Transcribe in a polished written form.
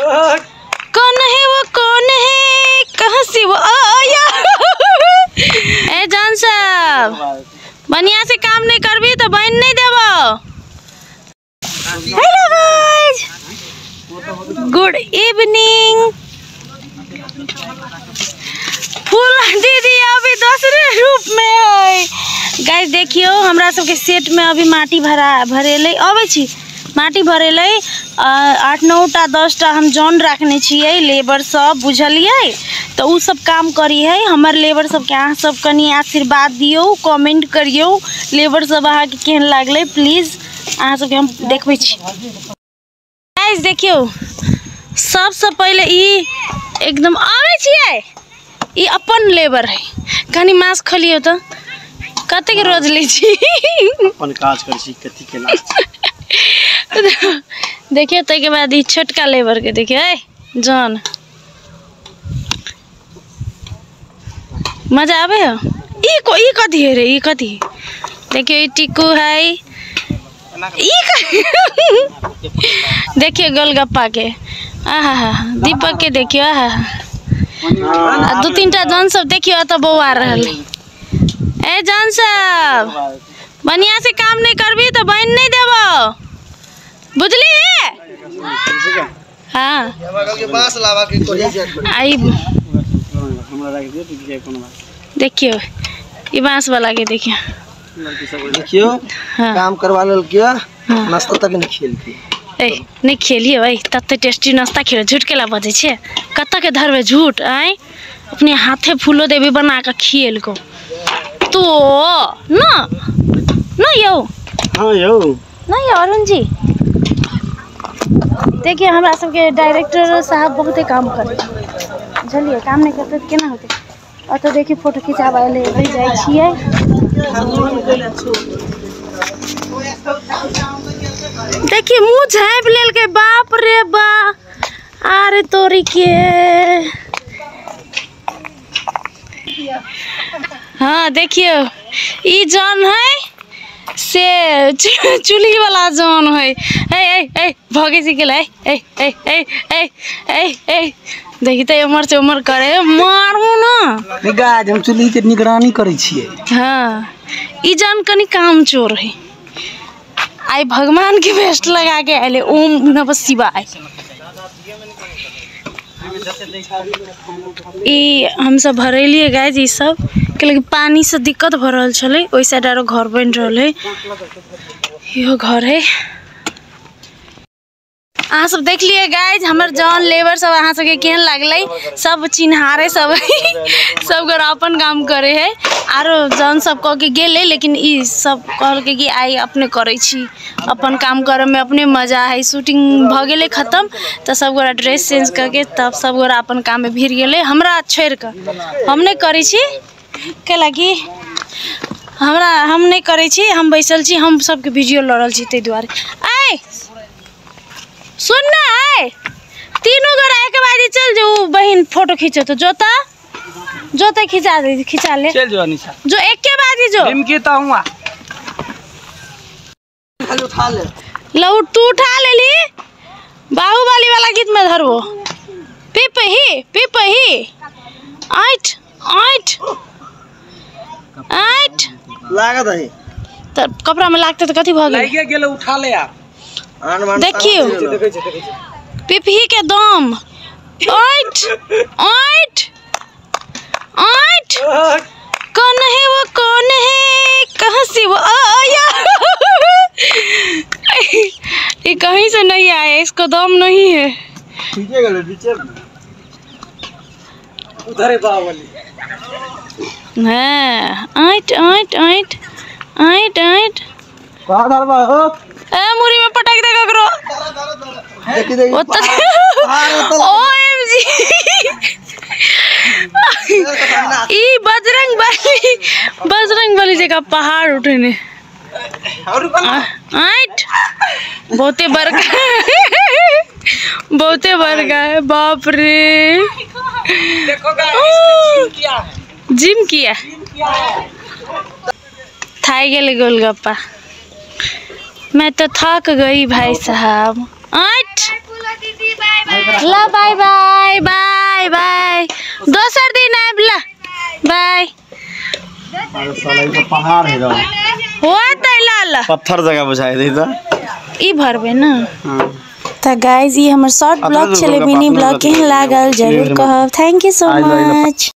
कौन है वो, कौन है, कहाँ से वो आया। ए जान साहब, बढ़िया से काम नहीं करबी तो बहन नहीं देबो। Hello guys, good evening. फूल दीदी अभी दूसरे रूप में है। गाइस देखियो, हमरा सबके सेट में अभी माटी भरेलै, अबै छी माटी भरेलै। 8 9 टा 10 टा हम जौन रखने छियै, लेबर सब, बुझलियै? तऽ उ सब काम करी है। हमर लेबर सबके अहाँ सब कनि आशीर्वाद दियौ, कमेंट करियौ लेबर सब अहाँके केहन लागलै, प्लीज। अहाँ सबके हम देखबै छी। गाइस देखियौ, सबसँ पहिले ई एकदम आबै छियै, ई अपन लेबर है। कनि मास्क खोलियौ तऽ कतेक रोज लै छी? अपन काज करै छी, कथी केना। देखियौ, ताहिके बाद ई छोटका लेबर के देखियौ, ए जान मजा आबै है। ई कथी है रे, ई कथी? देखियौ, ई टिकू है, ई देखियौ गोलगप्पा के, आहा हा, दीपक के देखियौ, आहा। आ 2 3 टा जन सब देखियौ एतऽ बौआ रहल। ए जन सब, बढ़िया से काम नहीं करबी तो बहन नहीं देबो, बुझली? हाँ, आई देखियो ई बांस वाला के देखियो, देखियो। हाँ। काम करवा लेल किया, नाश्ता तक नहीं खेलती। ए नहीं खेलिए भाई, तते टेस्टी नाश्ता खेलो, झूठ केला बजै छे, कत के धरबे झूठ? आय अपने हाथे फूलो देवी बना के खिएल को तो ना ना यौ। हाँ यौ ना यौ अरुण जी। देखिए, हमरा सबके डायरेक्टर साहब बहुते काम करे, बुझलियै? काम नहीं करते केना होतै? अतऽ देखिए फोटो खिंचाबै ले जाइ छियै। देखिए मुँह झाँपि लेलकै, बाप रे बा, अरे तोरी के। हाँ देखियो, ई जौन है से चूल्ही वाला जौन है। ए ए ए भगे छी गेलै, ए ए ए ए ए ए देखी तऽ एम्हर से उम्हर करे, मारू ना। गाइस, हम चूल्ही के निगरानी करै छियै। हाँ, ई जौन कनि काम चोर है। आई भगवान के बेस्ट लगा के आइले, ओम नमः शिवाय। ई हमसब भरेलियै गाइस ई सब, कैलाकि पानी से दिक्कत भऽ रहल छलै। ओहि साइड आरो घर बनि रहल है, इहो घर है। अहाँ सब देखलियै गाइस हमर जौन लेबर सब अहाँ सबके केहन लागलै? सब चिन्हारे सब, सब गोरा अपन काम करे है। आरो जौन सब कह के गेलै, लेकिन ई सब कहलकै कि आइ अपने करै छी, अपन काम करे में अपने मजा है। शूटिंग भऽ गेलै खत्म तऽ सब गोरा ड्रेस चेंज करके तब सब गोरा अपन काम में भिड़ गेलै, हमरा छोड़ि कऽ। हम नहि करै छी, कैलाकि हमरा हम नहि करै छी, हम बैसल छी, हम सबके वीडियो लऽ रहल छी ताहि दुआरे। आइ सुन ना, आइ तीनू गोरा एक बारी चल जो, बहिन फोटो खींचो तो जोता जोता खिंचा दे, खिंचा ले, चल जो अनिशा, जो एके बारी जो निमकी त हुआ खाली उठा ले, लौ तू उठा लेली। बाहुबली वाला गीत में धरबो, पिपही पिपही, आइट आइट आइट लागत है त कपड़ा में लागते त कथी भ गेल? लागे गेल, उठा ले आप। देखियो पिपही के दम, आइट आइट आइट। कौन है वो, कौन है, कहाँ से वो आया? ये कहीं से नहीं आया, इसको दम नहीं है। ठीक है उधर है बाहुबली। हाँ, आइट आइट आइट आइट आइट। हो ए मुरी में पटक दे ककरो। देखी देखी OMG ई बजरंग बली, बजरंग बली जगह पहाड़ उठेने। आइट बहुते बड़का, बहुते बड़का है, बाप रे। देखो गाइस, जिम किया है, जिम किया थाई गेले गोलगप्पा। मैं तो थक गई भाई साहब। आठ ल बाय बाय बाय बाय, दोसर दिन आयब ल बाय। अरे साला ई तो पहाड़ है रहो। हो त ल ल पत्थर जगह बुझाइ दे त ई भरबे ना। हां त गाइज ई हमर शॉर्ट ब्लॉग छलै, मिनी ब्लॉग केहन लागल जरूर कहब। Thank you so much.